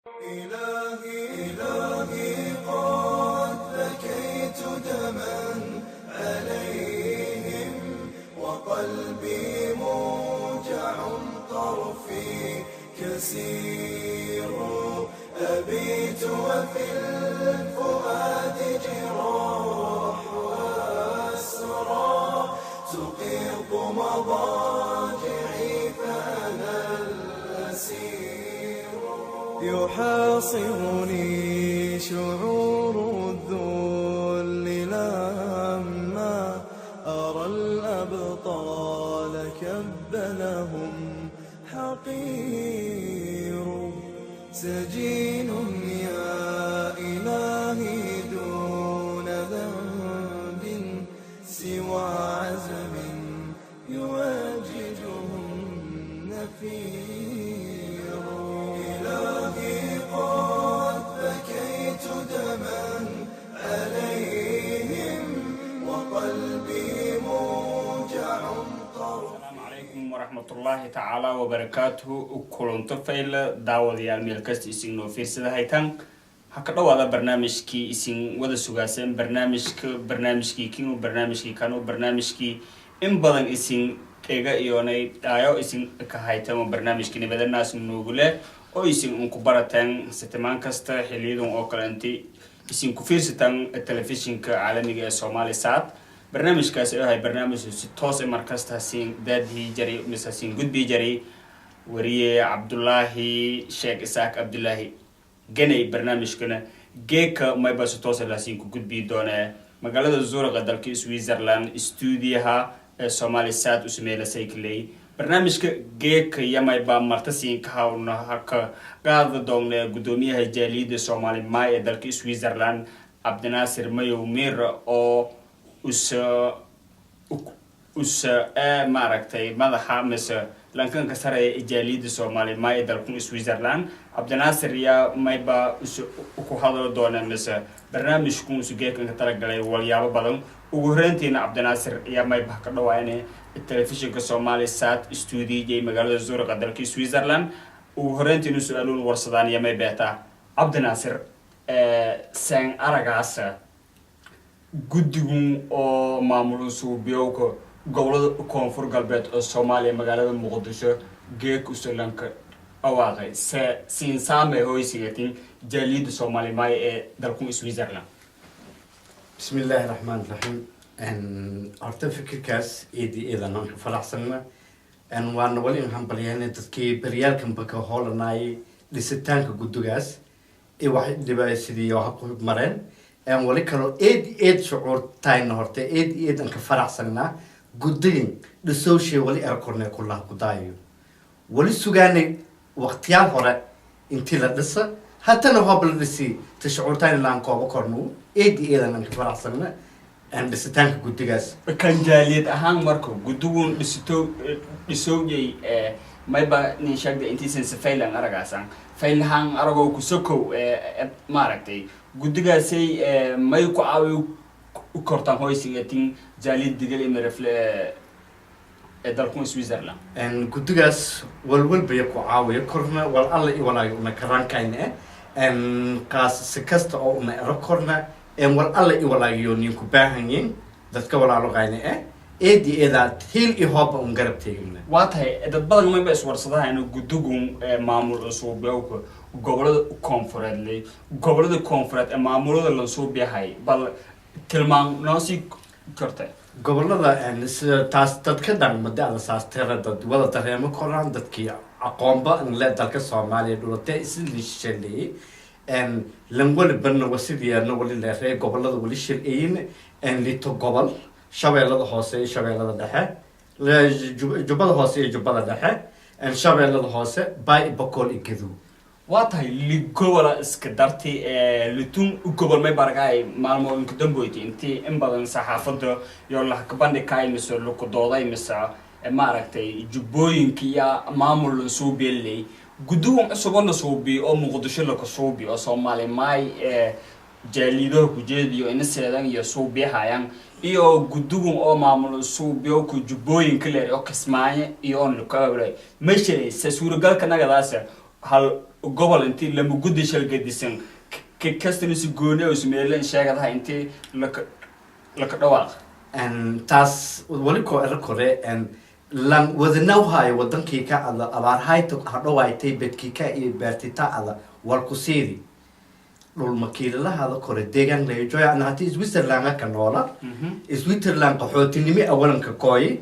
إلهي إلهي قد بكيت دما عليهم وقلبي موجع طرفي كسير. أبيت وفي الفؤاد جراح وأسرى تقيض مضاجعي فأنا الأسير. يحاصرني شعور الذل لما أرى الأبطال كب لهم حقير. سجين يا إلهي دون ذنب سوى عزم يواجههم نفير. إلهي قد بكيت دما عليهم وقلبي موجع طرف. Asalaamu calaykum waraxmatullaahi tacaala wabarakaatuhu. Kulanto fayla, daawadayaal, meel kasta isin noo fiirsada haytan, ha ka dhawaada barnaamijkii isin wada sugaaseen, barnaamijka, barnaamijkii kinu, barnaamijkii kanu, barnaamijkii in badan isin dhega iyonay dhaayo isin ka haytan, barnaamijkii nabadanaas nuugule oo isin unku barateen sitimaan kasta xiliyadan oo kale inti isin ku fiirsataan telefishinka caalamiga ee Somali Sat. Barnaamijkaasi oo ahay barnaamij si toos e markasta hasiin daadihii jaray mise hasiin gudbii jaray wariye Cabdulaahi Sheekh Isaaq Cabdulaahi Ganay. Barnaamijkana geeka mayba si toos lahasiin ku gudbii doonee magaalada Zurich ee dalka Switzerland, stuudiyaha ee Somali Sat u sameeyla saykley. Barnaamijka geeka yamayba martasiinka hawna haka qaada doonee guddoomiyaha jaaliyadda Soomaali maay ee dalka Switzerland, Cabdinaasir Mayow Mir, oo usa usa ee maaragtay madaxa mise lankanka sare ee jaaliyadda Soomaali maay ee dalkan Switzerland. Cabdinaasir yaa mayba usa ku hadalo doona mise barnaamijku usu geekan ka talagalay walyaabo badan. Ugu horeyntiina, Cabdinaasir yaa mayba ka dhawaane telefishinka Somali Sat studio magaalada Zurich ee dalka Switzerland. Ugu horeyntiina su-aaluun warsadaan iyo may beetaa, Cabdinaasir, seen aragaasa guddigun oo maamul suubiyowka gobolada Koonfur Galbeed oo Soomaaliya magaalada Muqdisho geek usolanka dhawaaqay, se siinsaame hoysigatin jaaliyadda Soomaali maay ee dalkun Switzerland? Bismi illaahi raxmaan raxiim. Horta fikirkaas eedi eedan aan ku faraxsanna, waana wali in hambalyeynay dadkii baryaalkanba ka hoolanayay dhisitaanka guddigaas ee wax dhiba sidii wax ku mareen. Wali kaloo eed eed shucuurtayna horta eed eed aan ka faraxsannaa guddigan dhisowshay. Wali erakornay kulaha kudaayo, wali sugaanay waqtiyaal hore intii la dhisa, haddana hoob la dhisi ta shucuurtayna laan kooba korno. Eed eedan aan ka faraxsanna dhisitaanka guddigaas. Kan jaaliyad ahaan marka guddigun dhisito dhisowyay, mayba nin sheegda intiisan si faylan aragaasan faylahaan aragoo kusokow, maaragtay, guddigaasay may ku caawi kortaan hoysigatin jaaliyad Digal iyo Mirifle ee dalkun Switzerland? Guddigaas walwalbaya ku caawiya korna wal alla iyo walaayo una karaankayna eh kaas si kasta oo una ero korna wal alla iyo walaayo ninku baahanyin dadka walaalogayna eh eedi eedaa hiil iyo hooba un garab teegna. Waa tahay, dad badan mayba iswarsadahayna guddigun maamul suubyowka gobolada koonfureed ley, gobolada koonfureed ee maamulada lansuubyahay, bal tilmaam noo sii korta. Gobolada sida taas dadka dhan madada saas tira dad wada dareemo koraan, dadkii aqoonba le dalka Soomaaliya dhulate isli shaleeyay lan walibanna wasidiyaana wali leeree gobolada wali shil-eyin lito gobol: Shabeellada Hoose iyo Shabeellada Dhexe, Jubbada Hoose iyo Jubbada Dhexe, Shabeellada Hoose, Baay, Bokool iyo Gadow. Waa tahay, ligobola iska darti litun gobol may baragaay maalmooyinka damboyti intii in badan saxaafadda iyo lahkabandhikaay mise lukudooday mise maaragtay jubbooyinka iyo maamul la suubiyaley gudduwan cusuboo la suubiyo oo Muqdisho laka suubiyo oo Soomaali maay jaaliidaha kujeediyo inaseedan iyo suubiyahayaan, iyo guddugun oo maamul suubiyo ku jubbooyinka leer oo Kismaayo iyo on lukababla may shiraysa suuragalka nagadaas hal. Gobol intii lama guddi shalgadisan kastana si gooni oo ismeeleen sheegadaha intii laka dhawaaq. Taas wali ko ero kore lan wadanawhayo wadankii ka ada abaarhayta hadhowaaytay bedkii ka iyo beertita ada walkusiidi dhul makiilalahada kore deegaan lajoy. Ana hatii Switzerland ka noola, Switzerland qaxootinimo awalanka kooyi.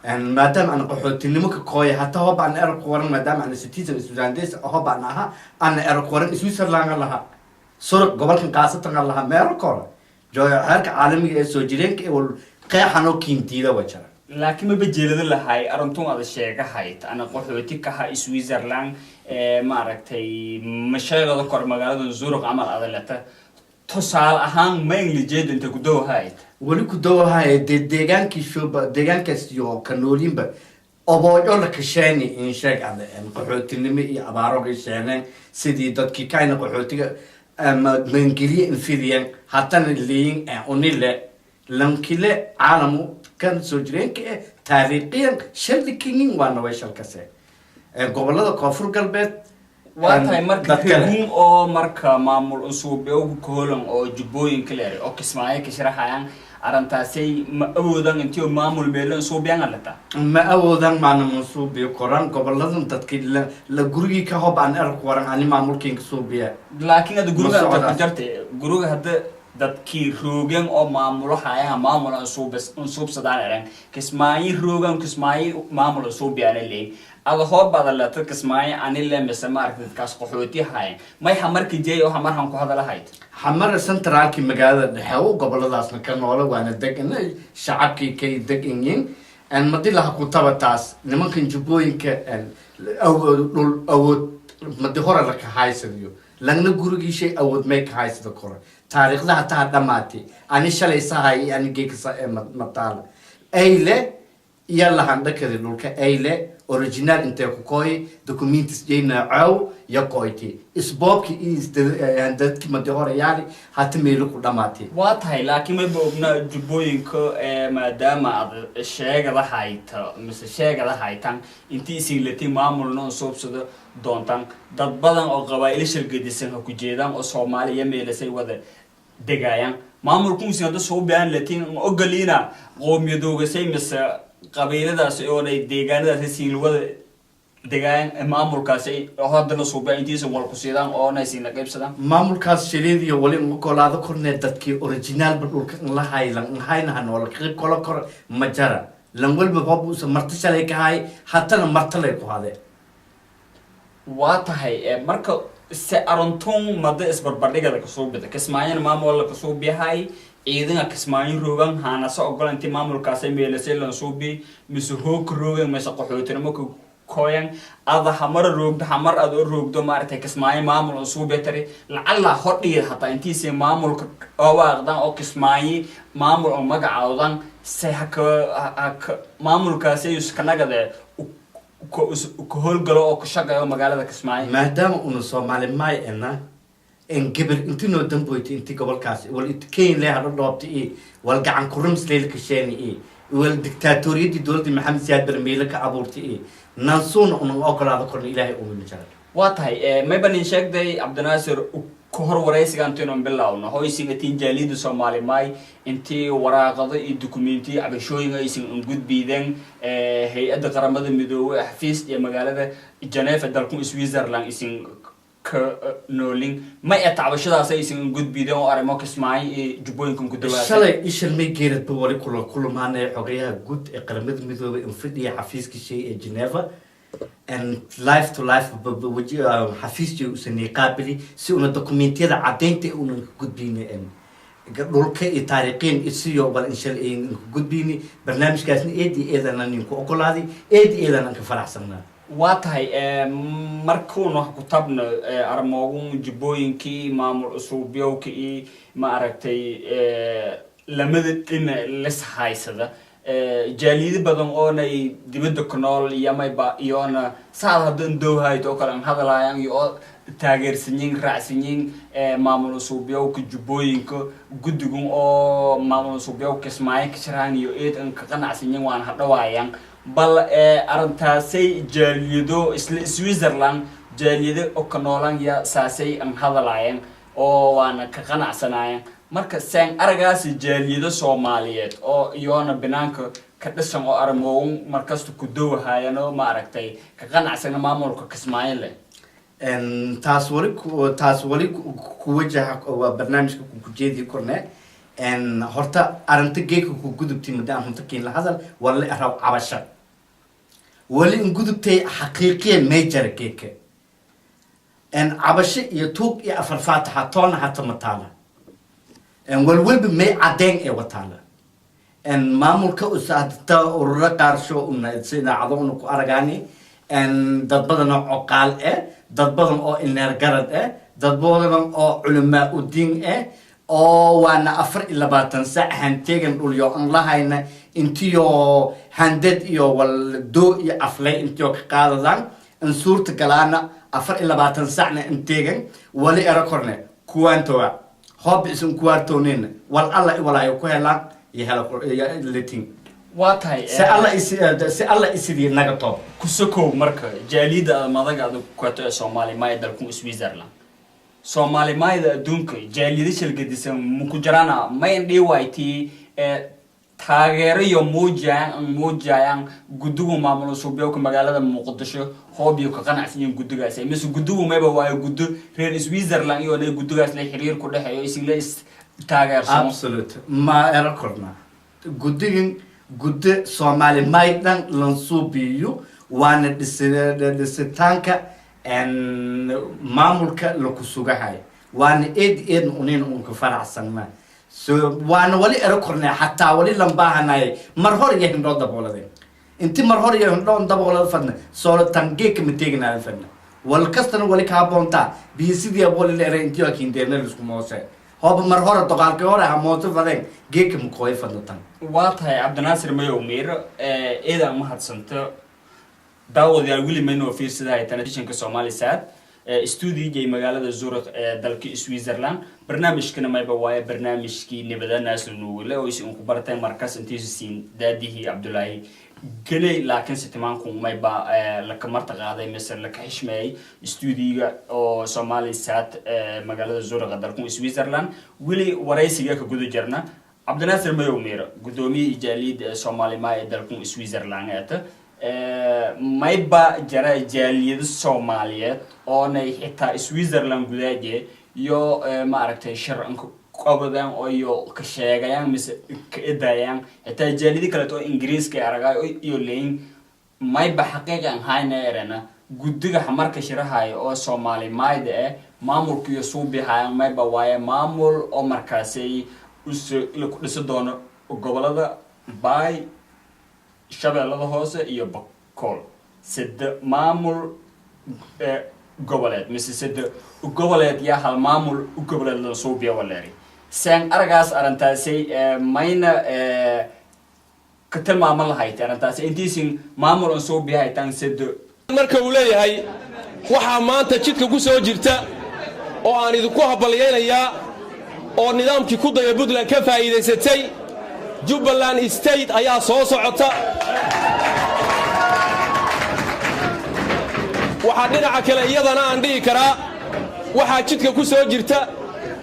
Maadaama aan qaxootinimo ka kooya, hataa hoba aan erag waran, maadaama aan citizen Switzerlandes hoba aan aha, ana erag waran Switzerland laha Zurich gobolkan qaasatan laha meero kore jooyo. Xeerka caalamiga ee soo jireenka ee wal qeexan oo kiintiida wa jira. Laakiin maba jeelada lahay arintun ada sheegahayd ana qaxooti kaha Switzerland, maaragtay, ma sheegada kor magaalada Zurich camal ada leta tusaale ahaan ma inglijeedo inta ku dowhayd? Weli ku dowahaya dee deegaankii shuba deegaankaas iyo ka noolinba oboojo la kasheeni in sheeg ada qaxootinimo iyo abaaro ka sheeneen sidii dadkii kayna qaxootiga ama mangeliye infidiyeen, hatana leeyin unile lankile caalamu kan soo jireenka eh taariikhiyan shalli kingin waana way shalkase gobolada Koonfur Galbeed. Waa tahay marka dad kale. Regun oo marka maamul usuubyo kaholan oo Jubbooyinka leeray oo Kismaayo ka sharaxayaan arrintaasay ma awoodan intii oo maamul meelo usuubyaan alata? Ma awoodan, maana mansuubiyo koran goboladan dadkii la gurigii ka hob aan erag waran ani maamulkiinka suubiya. Laakiin hadda guriga Ma inta ku socdaas. jarta guriga hadda dadkii roogan oo maamulahayaha maamul unsuubsadaan eren Kismaayo roogan, Kismaayo maamul unsuubiyaana leeyin ada hoobaada leeta Kismaayo ani le mise maaragta dadkaas qaxooti hayan may hamarka jeey oo hamarhan ku hadalahayd? Xamara centraalkii magaalada dhexe u goboladaasna ka noola waana degan shacabkii kay degan yihiin. Madi laha ku taba taas nimankan Jubbooyinka awood dhul awood madi hore laka haysadayo lagna gurigii shay awood may ka haysada kore taariikhdaha taa dhamaatay ani shalay sahay iyo ani geekasa ee mataala ayle iyo lahandhakadi dhulka ayle original intee ku kooyi documentis jeyna caaw ya koyti isboobki iyo dadki madi hore yaali hata meelo ku dhamaatay. Waa tahay, laakiin mayba ogna Jubbooyinka maadaama aad sheegada hayta mise sheegada haytan intii isin lati maamulna unsuubsado doontan dad badan oo qabaa'ilo shargadisan ha ku jeedaan oo Soomaaliya meelasay wada degaayaan maamulkunsin hadda suubiyaan latin ogoliina qoomiyadoogasay mise qabiiladaas oonay deegaanadaas siin wada degaayaan maamulkaasi haddana suubiyaan intiisa wal ku siidaan oonay siina qaybsadaan? Maamulkaas shilidiyo wali ogolaado kornee dadkii originaalba dhulka in la haylan in haynaha noola qayb kolo kor ma jara lan walba hob uusa marti shalay ka hay hatana martalay ku hade. Waa tahay, marka se aruntun mada isbarbardhigada kasoo bida Kismaayona maamul kasoo biyahay ciidanka Kismaayo roogan haanase ogola intii maamulkaasay meelasay lansuubi mise hoogka roogan mise qaxootinimo ka koyan ada hamar roogdo hamar aad oo roogdo maaragtay Kismaayo maamul ansuubi tari lacala hodhiid hataa intiisa maamulka owaaqdan oo Kismaayo maamul oo magacaadan se haka haka maamulkaasi iskanagade ka howlgalo oo ka shaqeeyo magaalada Kismaayo. Maadaama una Soomaali maay ena en gabar inti noo damboyta inti gobolkaas wal Kenya lee hadho dhoobta i wal gacan kurims leel kasheeni i wal dictaatoriyadii dowladda Maxamed Siyaad Barmeele ka abuurtay i nansuuna unan ogolaado korna Ilaahay uma jara. Waa tahay, mayba nin sheegday Cabdinaasir ka hor waraysiga intiinan bilowno hoysin atiin jaaliyada Soomaali maay intii waraaqado iyo dukumentiyo cabashooyin aysan gudbiideen hay-adda Qaramada Midoobey xafiis iyo magaalada Geneva dalku Switzerland isin ka noolin may eta cabashadaas aysan gudbiideen oo arrimo Kismaayo iyo Jubbooyinkan ku dhawaatay. Shalay ishal may geeradba wali kula kulamaanaya xogayaha guud ee Qaramada Midoobey in fadhiya xafiiska shay ee Geneva and life to life xafiis jay usanay qaabili si una dokumentiyada caddaynta unan ka gudbiyna dhulka iyo taariikhiin isiyo bal inshal ka gudbiyni barnaamijkaasna eed iyo eedana ninku ogolaaday, eed iyo eedana ka faraxsanaa. Waa tahay, markuuna ku tabno armoogun Jubbooyinkii maamul cusuubyowka iyo maaragtay lamada dhinac lis haysada jaaliyado badan oonay dibadda ku nool iyomayba iyoona saad haddan dowhayto oo kale an hadalaayaan iyo oo taageersanyiin raacsanyiin maamul cusuubyowka Jubbooyinka guddigun oo maamul cusuubyowka Kismaayo ka jiraan iyo eed an ka qanacsanyiin waan hadhawaayaan bal arrintaasay jaaliyado isla Switzerland. Jaaliyado oo ka noolan ya saasay an hadalaayeen oo waana ka qanacsanaayeen. Marka saan aragaasi jaaliyado Soomaaliyeed oo iyoona banaanka ka dhisan oo armoon markasta ku dowahayaan oo maaragtay ka qanacsana maamulka Kismaayo leh. Taas wali ku wajaha waa barnaamijka ku jeedi korne. Horta arrinta geeka ku gudubtay muddo aan hunta kiin la hadal wala raw cabasha wali in gudubtay xaqiiqiyan major geeka cabasho iyo tuug iyo afar faataxa toona hata mataala, walwalba may cadeen ee wataala. Maamulka usaadta ururo qaarsho una si idaacado una ku aragaani, dad badan oo coqaal eh, dad badan oo ineer garad eh, dad badan oo culamaa udiin eh, oo waana 24 saac hanteegan dhulyo an lahayna intiyo handad iyo wal doo iyo aflay intiyo ka qaadadaan in suurta galaana 24 saacna inteegan. Wali ero korne kuwaantowa hoob isin kuwaartoonina wal alla walaayo ku helaan iyo hela letin. Waa tahay. Si alla isi si alla isidii naga toob. Kusokow marka jaaliyadda madaga adag kuwato ee Soomaali maay dalku Switzerland, Soomaali maayda adduunka jaaliyada shalgadisan muku jirana mayn dhiwayt ee taageero iyo muujayaan muujayaan guddigu maamul suubyowka magaalada Muqdisho hoobiyo ka qanacsan yihiin guddigaas, mise guddigu mayba waayo guddo reer Switzerland iyo na guddigaas la xiriir ku dhexeeyo isinla is taageersamo? Absolute, ma ero korna guddigan guddo Soomaali maydhan lansuubiyo waana dhisitaanka maamulka laku sugahay, waana eed eedna unin unka faraxsanna. So waana wali ero kornay xataa wali lambaahanay mar hor iyo hindhoo dabooladeen inti mar hor iyo hindhoo daboolada fadna soolo tangeeka mateegnaa fadna wal kastana wali kaa boontaa biyo sidii wali la eray intii kindeerna lisku moose hooba mar hore doqaalkii hore ha mooto fadeen geeka mukooy fadna tan. Waa tahay, Cabdinaasir Mayow Miiro, eedaa mahadsanto. Daawadayaal, weli maynoo fiirsadahay telefishinka Somali Sat, stuudigay magaalada Zurich ee dalka Switzerland. Barnaamijkana mayba waaye barnaamijkii nabada naasnuugile oo isin ku barteen markaas intiisu siin daadihii Cabdulaahi Geley, laakiinse timaanku mayba laka marta qaaday mise laka xishmeeyey stuudiga oo Somali Sat magaalada Zurich ee dalka Switzerland. Weli waraysiga ka guda jirna. Cabdinaasir Mayow Miiro, gudoomiyihii jaaliyadda ee Soomaalimaa ee dalka Switzerland eeta, mayba jara jaaliyado Soomaaliyeed oonay xitaa Switzerland gudaaje iyo maaragtay shir qabadaan oo iyo ka sheegayaan mise ka edayaan, xitaa jaaliyado kaleeto oo Ingiriiska aragay iyo leyin mayba xaqiiqan hayna erena guddiga xamarka shirahayo oo Soomaali maayda eh maamulka iyo suubihayaan mayba waaye maamul oo markaasay us la ku dhisi doono gobolada Baay, Shabeellada Hoose iyo Bakool, sida maamul goboleed mise sida goboleed yaa hal maamul u goboleed la suubiya waleeri. Seen aragaas arrintaasi mayna ka tilmaaman lahayd arrintaasi intiisin maamul an suubiya haytaan sida? Marka uu leeyahay waxaa maanta jidka ku soo jirta oo aan idinku habalyaynayaa oo nidaamkii ku daya Puntland ka faa'iidaysatay, Jubbaland State ayaa soo socota. Waxaa dhinaca kale iyadana aan dhihi karaa waxaa jidka ku soo jirta,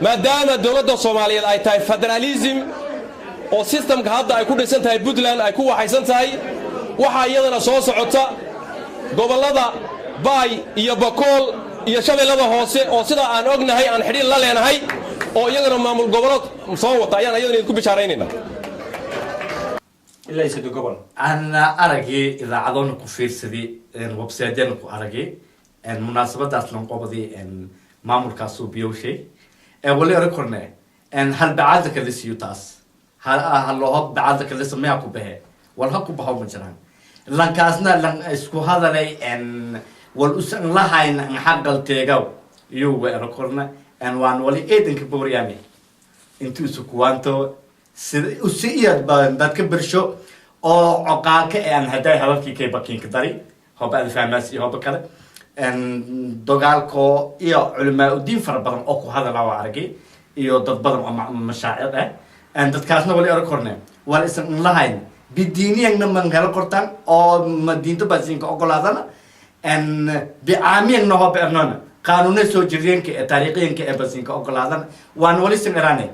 maadaama dowladda Soomaaliyeed ay tahay federaalism oo sistamka hadda ay ku dhisan tahay Puntland ay ku waxaysan tahay, waxaa iyadana soo socota gobollada Baay iyo Bakool iyo Shabeellada Hoose oo sidaa aan ognahay aan xidhiir la leenahay oo iyagana maamul gobollo soo wata ayaan iyadana idinku bishaaraynayna. Ilaa iyo sida gobol. Ana aragay idaacadona ku fiirsaday, website-yana ku aragay munaasabadaas lanqobadii maamulkaasuu biyowshay. Wali oran korne hal bacaadka kala siiyo taas haloho bacaadka kala sameeya ku bahe wal ha ku baho ma jiraan lankaasna lan isku hadalay wal usan lahayn xaqal teegaw iyo wa oran korne. Waan wali eedanka booryaami intuu isu kuwaanto sida usi iyo dadka bersho oo coqaalka ee aan haday hadalkii kay bakiinka dari hoba alfahmaas iyo hoba kale dagaalko iyo culamaa udiin fara badan oo ku hadala waa aragay iyo dad badan oo mashaacir ah. Dadkaasna wali oran korne wal isan lahayn bidiiniyangna man helo kortaan oo ma diinto baasiinka ogolaadana. Bicaamiyan noho beernona qaanuuna soo jireenka ee taariikhiyanka ee basinka ogolaadan. Waan wali sin irane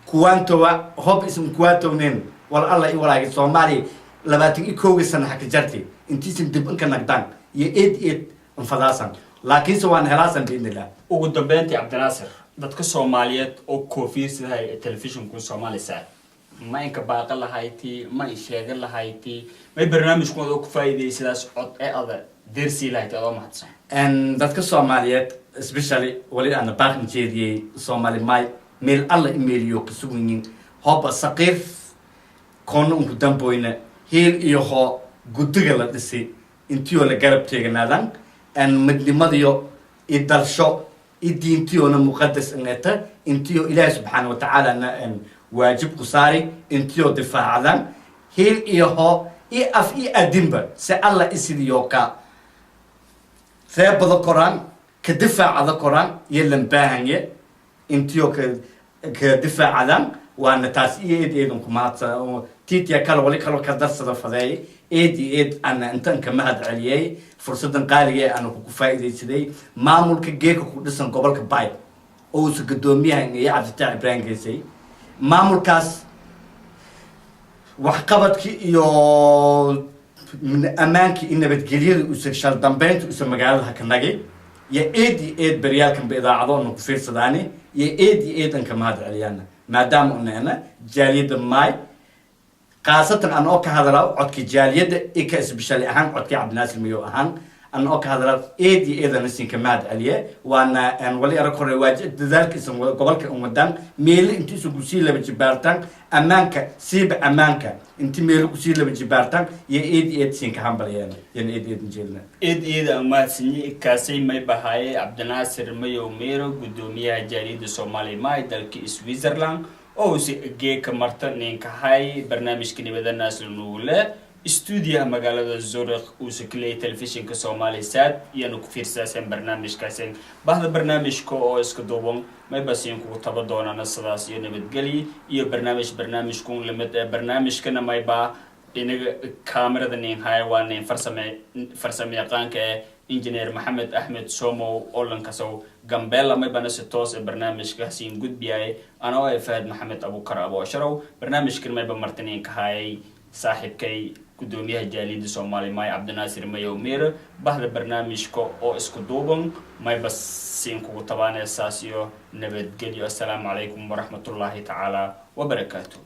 kuwaantowa hob isin kuwaantownen wal alla i walaagi Soomaaliya 21-kii sana haka jartay intiisan dib inka nagdaan iyo eed eed infadaasan, laakiinse waan helaasan biidnillah. Ugu dambeyntii, Cabdinaasir, dadka Soomaaliyeed oo koofiirsidahay telefishinku Soomaalisa, ma inka baaqan lahayti, ma in sheegan lahayti, may barnaamijkooda ku faa'iidaysadaas cod ee ada deersii lahayti, adoo mahadsan? Dadka Soomaaliyeed, especially wali ana baaqin jeediyey Soomaali may meel alla imeeliyo kasugunyin, hoba saqiir koona unku damboyna, heel iyo hoo guddiga la dhisay intiyoo la garab teeganaadan midnimadiyo i dalsho i diintiyona muqadas ingeta, intiyo Ilaahi subxaana watacaala na waajib ku saari intiyo difaacdan heel iyo hoo i af i adinba se alla isidiyo ka reebada koraan ka difaacada koraan iyo lambaahanye intiyo ka difaacadaan. Waana taas iyo eed eedan ku mahadsan. Tiitiya kale wali kaloo ka darsada fadeey, eed iyo eed ana intan ka mahad celiyey fursadan qaaliga ee ana kuku faa'iidaysaday maamulka geeka ku dhisan gobolka Bay oo uusa guddoomiyaha iyo Cabditaax Ibraahim Geysay. Maamulkaas waxqabadkii iyo ammaankii iyo nabadgelyada uusa shal dambeynta uusa magaalada haka nagay iyo eed iyo eed baryaalkanba idaacado ona ku fiirsadaani iyo eed iyo eed an ka mahad celiyaana, maadaama uneena jaaliyadda Maay, khaasatan an oo ka hadala codka jaaliyadda ika isbishali ahaan codkii Cabdinaasir Mayow ahaan an oo ka hadala, eed iyo eedana siinka mahad celiye. Waana wali arag hore waa dadaalka isan gobolka un wadaan meelo inti isu kusii laba jibaartaan ammaanka, siiba ammaanka inti meelo kusii laba jibaartaan iyo eed iyo eed siinka hambalyeena yan eed eed jeedna. Eed eeda aan mahadsanyi. Kaasay may bahaaye Cabdinaasir Mayow Meero, guddoomiyaha jaaliyadda Soomaaliya Maay dalka Switzerland, oo uuse geeka marta ninkahay barnaamijka nibada naasla nuule stuudiyaha magaalada Zurich uuse kaleeyay telefishinka Soomaali Sad iyana ku fiirsaaseen barnaamijkaaseen. Bahda barnaamijka oo iska duuban mayba siin kugu taba doonana sidaas iyo nabadgelyi iyo barnaamij barnaamijkun lamid ee barnaamijkana mayba inaga kaamirada nin haya waa nin farsame yaqaanka ee Engineer Maxamed Axmed Somow oo lankasow Gambela. Maybana si toos ee barnaamijka siin gudbiyay anoo ay Fahad Maxamed Abukar Aboosharow. Barnaamijkan mayba martiniin ka hayay saaxiibkay guddoomiyaha jaaliyadda Soomaali Maay Cabdinaasir Mayow Miir. Bahda barnaamijka oo isku duuban mayba siin kugu tabaanee saas iyo nabadgelyo. Assalaamu calaykum waraxmatullaahi tacaala wabarakaatu.